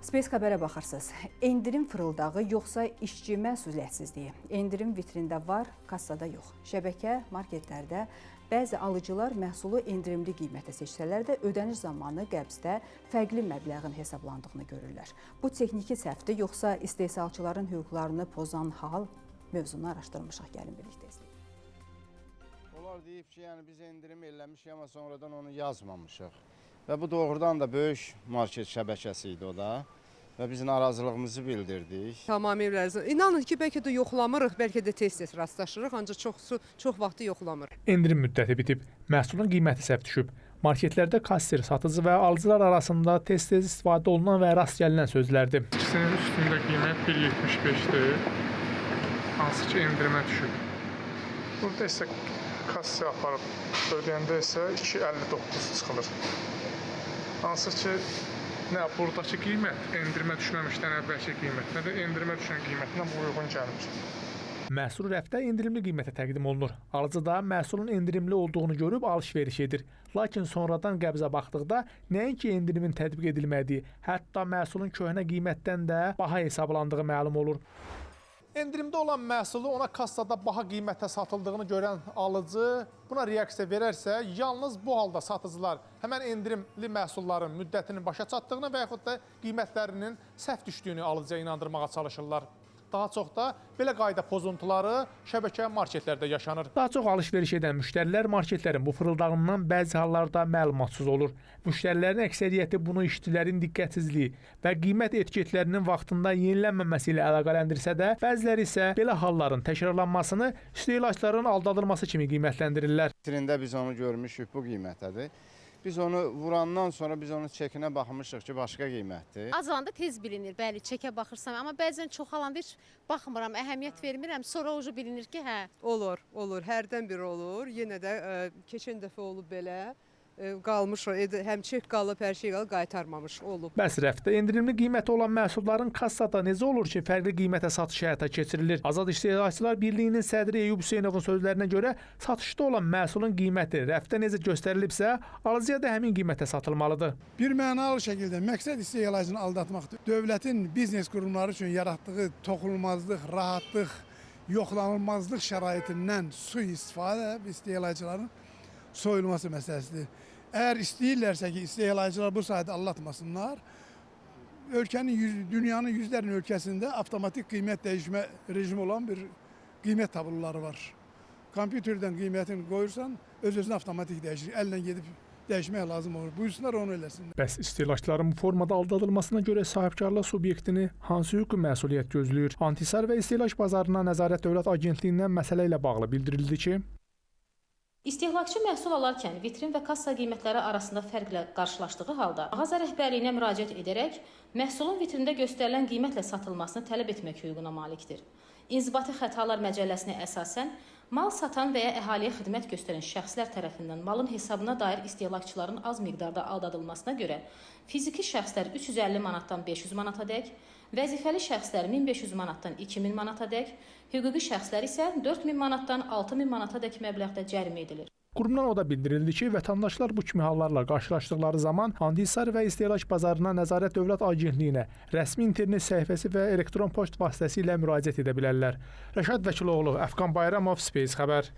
Space Xəbərə baxırsınız. Endirim fırıldağı yoxsa işçi məsuliyyətsizliyi? Endirim vitrində var, kassada yox. Şəbəkə marketlərdə bəzi alıcılar məhsulu endirimli qiymətə seçsələr də ödəniş zamanı qəbzdə fərqli məbləğin hesablandığını görürlər. Bu texniki səhvdir yoxsa istehsalçıların hüquqlarını pozan hal? Mövzunu araşdırmışıq. Gəlin birlikdə izləyək. Onlar deyib ki, yəni biz endirim eləmişik, amma sonradan onu yazmamışıq. Və bu doğrudan da böyük market şəbəkəsi idi o da. Və biz narazılığımızı bildirdik. Tamamilə. İnanın ki, bəlkə də yoxlamırıq, bəlkə də tez-tez rastlaşırıq, ancaq çoxsu çox vaxtı yoxlamırıq. Endirim müddəti bitib, məhsulun qiyməti səhv düşüb. Marketlərdə kassir, satıcı və alıcılar arasında tez-tez istifadə olunan və rast gəlinən sözlərdir. İkisinin üstündə qiymət 1.75-dir. Hansı ki endirimə düşüb. Burada isə kassaya aparıb ödəyəndə isə 2.59 çıxılır. Hansı ki nə buradakı qiymət endirimə düşməmişdən əvvəlki qiymət, nə də endirimə düşən qiymətlə bu uyğun gəlmir. Məhsul rəfdə endirimli qiymətə təqdim olunur. Alıcı da məhsulun endirimli olduğunu görüb alış-veriş edir. Lakin sonradan qəbzə baxdıqda nəinki endirimin tətbiq edilmədiyi, hətta məhsulun köhnə qiymətdən də baha hesablandığı məlum olur. Endirimdə olan məhsulu ona kassada baha qiymətə satıldığını görən alıcı buna reaksiya verərsə, yalnız bu halda satıcılar həmən endirimli məhsulların müddətinin başa çatdığını və yaxud da qiymətlərinin səhv düşdüyünü alıcıya inandırmağa çalışırlar. Daha çox da belə qayda pozuntuları şəbəkə marketlərdə yaşanır. Daha çox alış-veriş edən müştərilər marketlərin bu fırıldağından bəzi hallarda məlumatsız olur. Müştərilərin əksəriyyəti bunu işçilərin diqqətsizliyi və qiymət etiketlərinin vaxtında yenilənməməsi ilə əlaqələndirsə də, bəziləri isə belə halların təkrarlanmasını istehlakçıların aldadılması kimi qiymətləndirirlər. Vitrində biz onu görmüşük, bu qiymətədir. Biz onu vurandan sonra biz onun çekinə baxmışıq ki, başqa qiymətdir. Az alanda tez bilinir, bəli, çekə baxırsam, amma bəzən çox alanda heç baxmıram, əhəmiyyət vermirəm. Sonra ucu bilinir ki, hə. Olur, olur, hərdən bir olur. Yenə də keçən dəfə olub belə, qalmış o, həm çek qalıb, hər şey qalıb, qaytarmamış olub. Bəs rəfdə endirimli qiyməti olan məhsulların kassada necə olur ki, fərqli qiymətə satış həyata keçirilir? Azad İstehlakçılar Birliyinin sədri Eyyub Hüseynovun sözlərinə görə satışda olan məhsulun qiyməti rəfdə necə göstərilibsə, alıcıya da həmin qiymətə satılmalıdır. Bir mənalı şəkildə məqsəd istehlakçını aldatmaqdır. Dövlətin biznes qurumları üçün yaratdığı toxunulmazlıq, rahatlıq, yoxlanılmazlıq şəraitindən sui-istifadə istehlakçıların soyulması məsələsidir. Əgər istəyirlərsə ki, istehlakçılar bu sahədə aldatmasınlar, ölkənin, dünyanın yüzlərlə ölkəsində avtomatik qiymət dəyişmə rejimi olan bir qiymət tabloları var. Kompüterdən qiymətini qoyursan, öz-özünə avtomatik dəyişir. Əllə gedib dəyişmək lazım olur. Buyursunlar onu eləsinlər. Bəs istehlakçıların bu formada aldadılmasına görə sahibkarlıq subyektini hansı hüquqi məsuliyyət gözləyir? Antisar və İstehlak Bazarına Nəzarət Dövlət Agentliyindən məsələ ilə bağlı bildirildi ki, İstehlakçı məhsul alarkən vitrin və kassa qiymətləri arasında fərqlə qarşılaşdığı halda mağaza rəhbərliyinə müraciət edərək məhsulun vitrində göstərilən qiymətlə satılmasını tələb etmək hüququna malikdir. İnzibati Xətalar Məcəlləsinə əsasən mal satan və ya əhaliyə xidmət göstərən şəxslər tərəfindən malın hesabına dair istehlakçıların az miqdarda aldadılmasına görə fiziki şəxslər 350 manatdan 500 manata dək, vəzifəli şəxslər 1500 manatdan 2000 manata dək, hüquqi şəxslər isə 4000 manatdan 6000 manata dək məbləğdə cərimə edilir. Qurumdan o da bildirildi ki, vətəndaşlar bu kimi hallarla qarşılaşdıqları zaman Antisar və İstehlak Bazarına Nəzarət Dövlət Agentliyinə rəsmi internet səhifəsi və elektron poçt vasitəsilə müraciət edə bilərlər. Rəşad Vəkiloğlu, Əfqan Bayramov, Space Xəbər.